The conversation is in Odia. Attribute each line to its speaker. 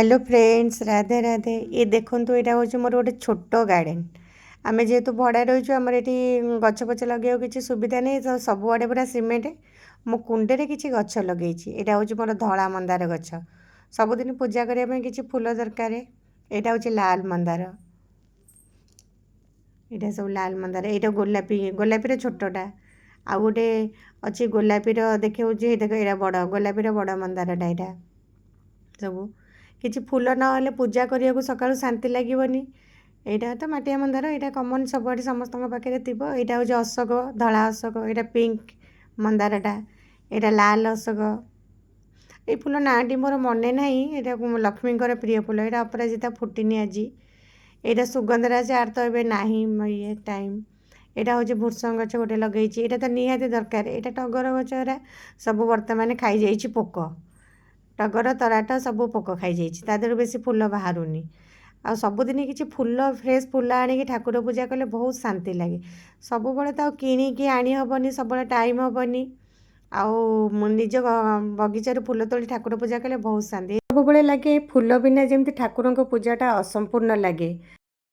Speaker 1: Hello friends, Radhe Radhe. ଏ ଦେଖନ୍ତୁ, ଏଇଟା ହେଉଛି ମୋର ଗୋଟେ ଛୋଟ ଗାର୍ଡ଼େନ୍। ଆମେ ଯେହେତୁ ଭଡ଼ା ରହିଛୁ, ଆମର ଏଠି ଗଛ ଫଛ ଲଗେଇବାକୁ କିଛି ସୁବିଧା ନାହିଁ। ତ ସବୁଆଡ଼େ ପୁରା ସିମେଣ୍ଟ। ମୁଁ କୁଣ୍ଡରେ କିଛି ଗଛ ଲଗେଇଛି। ଏଇଟା ହେଉଛି ମୋର ଧଳା ମନ୍ଦାର ଗଛ। ସବୁଦିନ ପୂଜା କରିବା ପାଇଁ କିଛି ଫୁଲ ଦରକାର। ଏଇଟା ହେଉଛି ଲାଲ ମନ୍ଦାର। ଏଇଟା ସବୁ ଲାଲ ମନ୍ଦାର। ଏଇଟା ଗୋଲାପୀ, ଗୋଲାପୀର ଛୋଟଟା। ଆଉ ଗୋଟେ ଅଛି ଗୋଲାପୀର ଦେଖାଉଛି। ଦେଖ, ଏଇଟା ବଡ଼ ଗୋଲାପୀର, ବଡ଼ ମନ୍ଦାରଟା। ଏଇଟା ସବୁ କିଛି ଫୁଲ ନହେଲେ ପୂଜା କରିବାକୁ ସକାଳୁ ଶାନ୍ତି ଲାଗିବନି। ଏଇଟା ତ ମାଟିଆ ମନ୍ଦାର। ଏଇଟା କମନ୍, ସବୁଆଡ଼େ ସମସ୍ତଙ୍କ ପାଖରେ ଥିବ। ଏଇଟା ହେଉଛି ଅଶୋକ, ଧଳା ଅଶୋକ। ଏଇଟା ପିଙ୍କ ମନ୍ଦାରଟା। ଏଇଟା ଲାଲ ଅଶୋକ। ଏଇ ଫୁଲ ନାଁଟି ମୋର ମନେ ନାହିଁ। ଏଇଟା ଲକ୍ଷ୍ମୀଙ୍କର ପ୍ରିୟ ଫୁଲ। ଏଇଟା ଅପରାଜିତା, ଫୁଟିନି ଆଜି। ଏଇଟା ସୁଗନ୍ଧରାଜ। ଆର ତ ଏବେ ନାହିଁ ଇଏ ଟାଇମ୍। ଏଇଟା ହେଉଛି ଭୃସଙ୍ଗ ଗଛ ଗୋଟେ ଲଗେଇଛି। ଏଇଟା ତ ନିହାତି ଦରକାର। ଏଇଟା ଟଗର ଗଛ। ଏରା ସବୁ ବର୍ତ୍ତମାନ ଖାଇଯାଇଛି ପୋକ। ଟଗର, ତରାଟ ସବୁ ପୋକ ଖାଇଯାଇଛି। ତା ଦେହରୁ ବେଶୀ ଫୁଲ ବାହାରୁନି। ଆଉ ସବୁଦିନ କିଛି ଫୁଲ, ଫ୍ରେଶ୍ ଫୁଲ ଆଣିକି ଠାକୁର ପୂଜା କଲେ ବହୁତ ଶାନ୍ତି ଲାଗେ। ସବୁବେଳେ ତ ଆଉ କିଣିକି ଆଣି ହେବନି, ସବୁବେଳେ ଟାଇମ୍ ହେବନି। ଆଉ ନିଜ ବଗିଚାରୁ ଫୁଲ ତୋଳି ଠାକୁର ପୂଜା କଲେ ବହୁତ ଶାନ୍ତି ସବୁବେଳେ ଲାଗେ। ଫୁଲ ବିନା ଯେମିତି ଠାକୁରଙ୍କ ପୂଜାଟା ଅସମ୍ପୂର୍ଣ୍ଣ ଲାଗେ।